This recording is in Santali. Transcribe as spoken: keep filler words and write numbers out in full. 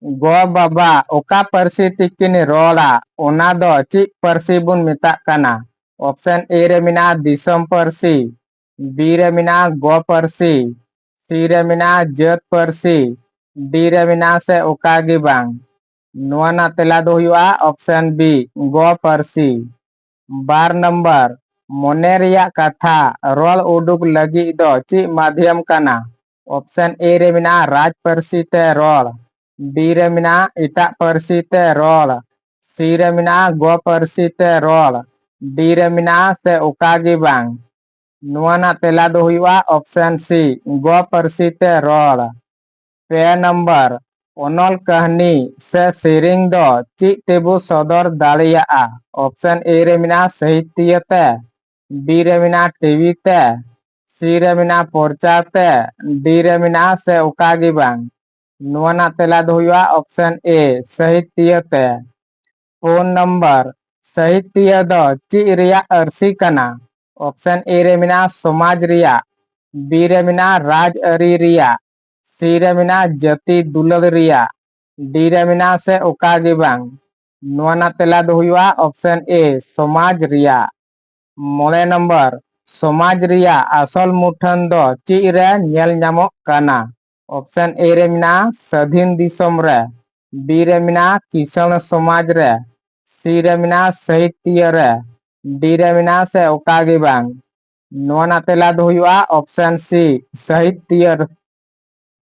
ᱜᱚ ᱵᱟᱵᱟ ᱚᱠᱟ ᱯᱟᱹᱨᱥᱤ ᱛᱮᱠᱤᱱ ᱨᱚᱲᱟ, ᱚᱱᱟ ᱫᱚ ᱪᱮᱫ ᱯᱟᱹᱨᱥᱤ ᱵᱚᱱ ᱢᱮᱛᱟᱜ ᱠᱟᱱᱟ? ᱚᱯᱥᱮᱱ ᱮ ᱨᱮ ᱢᱮᱱᱟᱜᱼᱟ ᱫᱤᱥᱚᱢ ᱯᱟᱹᱨᱥᱤ, ᱵᱤ ᱨᱮ ᱢᱮᱱᱟᱜᱼᱟ ᱜᱚ ᱯᱟᱹᱨᱥᱤ, ᱥᱤ ᱨᱮ ᱢᱮᱱᱟᱜᱼᱟ ᱡᱟᱹᱛ ᱯᱟᱹᱨᱥᱤ, ᱰᱤ ᱨᱮ ᱢᱮᱱᱟᱜᱼᱟ ᱥᱮ ᱚᱠᱟ ᱜᱮ ᱵᱟᱝ᱾ ᱱᱚᱣᱟ ᱨᱮᱱᱟᱜ ᱛᱮᱞᱟ ᱫᱚ ᱦᱩᱭᱩᱜᱼᱟ ᱚᱯᱥᱮᱱ ᱵᱤ, ᱜᱚ ᱯᱟᱹᱨᱥᱤ᱾ ᱵᱟᱨ ᱱᱟᱢᱵᱟᱨ, ᱢᱚᱱᱮ ᱨᱮᱭᱟᱜ ᱠᱟᱛᱷᱟ ᱨᱚᱲ ᱩᱰᱩᱠ ᱞᱟᱹᱜᱤᱫ ᱫᱚ ᱪᱮᱫ ᱢᱟᱫᱷᱭᱚᱢ ᱠᱟᱱᱟ? ᱚᱯᱥᱮᱱ ᱮ ᱨᱮ ᱢᱮᱱᱟᱜᱼᱟ ᱨᱟᱡᱽ ᱯᱟᱹᱨᱥᱤ ᱛᱮ ᱨᱚᱲ, ᱵᱤ ᱨᱮ ᱢᱮᱱᱟᱜᱼᱟ ᱮᱴᱟᱜ ᱯᱟᱹᱨᱥᱤ ᱛᱮ ᱨᱚᱲ, ᱥᱤ ᱨᱮ ᱢᱮᱱᱟᱜᱼᱟ ᱜᱚ ᱯᱟᱹᱨᱥᱤ ᱛᱮ ᱨᱚᱲ, ᱰᱤ ᱨᱮ ᱢᱮᱱᱟᱜᱼᱟ ᱥᱮ ᱚᱠᱟ ᱜᱮ ᱵᱟᱝ᱾ ᱱᱚᱣᱟ ᱨᱮᱱᱟᱜ ᱛᱮᱞᱟ ᱫᱚ ᱦᱩᱭᱩᱜᱼᱟ ᱚᱯᱥᱮᱱ ᱥᱤ, ᱜᱚ ᱯᱟᱹᱨᱥᱤ ᱛᱮ ᱨᱚᱲ᱾ ᱯᱮ ᱱᱟᱢᱵᱟᱨ, ᱚᱱᱚᱞ ᱠᱟᱹᱦᱱᱤ ᱥᱮ ᱥᱮᱨᱮᱧ ᱫᱚ ᱪᱮᱫ ᱛᱮᱵᱚ ᱥᱚᱫᱚᱨ ᱫᱟᱲᱮᱭᱟᱜᱼᱟ? ᱚᱯᱥᱮᱱ ᱮ ᱨᱮ ᱢᱮᱱᱟᱜᱼᱟ ᱥᱟᱦᱤᱛᱭᱚ ᱛᱮ, ᱵᱤ ᱨᱮ ᱢᱮᱱᱟᱜᱼᱟ ᱴᱤᱵᱷᱤ ᱛᱮ, ᱥᱤ ᱨᱮ ᱢᱮᱱᱟᱜᱼᱟ ᱯᱨᱚᱪᱟᱨ ᱛᱮ, ᱰᱤ ᱨᱮ ᱢᱮᱱᱟᱜᱼᱟ ᱥᱮ ᱚᱠᱟ ᱜᱮ ᱵᱟᱝ᱾ ᱱᱚᱣᱟ ᱨᱮᱱᱟᱜ ᱛᱮᱞᱟ ᱫᱚ ᱦᱩᱭᱩᱜᱼᱟ ᱚᱯᱥᱮᱱ ᱮ, ᱥᱟᱦᱤᱛᱭᱚ ᱛᱮ᱾ ᱯᱩᱱ ᱱᱟᱢᱵᱟᱨ, ᱥᱟᱦᱤᱛᱭᱚ ᱫᱚ ᱪᱮᱫ ᱨᱮᱭᱟᱜ ᱟᱹᱨᱥᱤ ᱠᱟᱱᱟ? ᱚᱯᱥᱮᱱ ᱮ ᱨᱮ ᱢᱮᱱᱟᱜᱼᱟ ᱥᱚᱢᱟᱡᱽ ᱨᱮᱭᱟᱜ, ᱵᱤ ᱨᱮ ᱢᱮᱱᱟᱜᱼᱟ ᱨᱟᱡᱽ ᱟᱹᱨᱤ ᱨᱮᱭᱟᱜ, ᱥᱤ ᱨᱮ ᱢᱮᱱᱟᱜᱼᱟ ᱡᱟᱹᱛᱤ ᱫᱩᱞᱟᱹᱲ ᱨᱮᱭᱟᱜ, ᱰᱤ ᱨᱮ ᱢᱮᱱᱟᱜᱼᱟ ᱥᱮ ᱚᱠᱟ ᱜᱮ ᱵᱟᱝ᱾ ᱱᱚᱣᱟ ᱨᱮᱱᱟᱜ ᱛᱮᱞᱟ ᱫᱚ ᱦᱩᱭᱩᱜᱼᱟ ᱚᱯᱥᱮᱱ ᱮ, ᱥᱚᱢᱟᱡᱽ ᱨᱮᱭᱟᱜ᱾ ᱢᱚᱬᱮ ᱱᱟᱢᱵᱟᱨ, ᱥᱚᱢᱟᱡᱽ ᱨᱮᱭᱟᱜ ᱟᱥᱚᱞ ᱢᱩᱴᱷᱟᱹᱱ ᱫᱚ ᱪᱮᱫ ᱨᱮ ᱧᱮᱞ ᱧᱟᱢᱚᱜ ᱠᱟᱱᱟ? ᱚᱯᱥᱮᱱ ᱮ ᱨᱮ ᱢᱮᱱᱟᱜᱼᱟ ᱥᱟᱹᱫᱷᱤᱱ ᱫᱤᱥᱚᱢ ᱨᱮ, ᱵᱤ ᱨᱮ ᱢᱮᱱᱟᱜᱼᱟ ᱠᱤᱥᱟᱹᱬ ᱥᱚᱢᱟᱡᱽ ᱨᱮ, ᱥᱤ ᱨᱮ ᱢᱮᱱᱟᱜᱼᱟ ᱥᱟᱦᱤᱛᱭᱚ ᱨᱮ, ᱰᱤ ᱨᱮ ᱢᱮᱱᱟᱜᱼᱟ ᱥᱮ ᱚᱠᱟ ᱜᱮ ᱵᱟᱝ᱾ ᱱᱚᱣᱟ ᱨᱮᱱᱟᱜ ᱛᱮᱞᱟ ᱫᱚ ᱦᱩᱭᱩᱜᱼᱟ ᱚᱯᱥᱮᱱ ᱥᱤ, ᱥᱟᱦᱤᱛᱭᱚ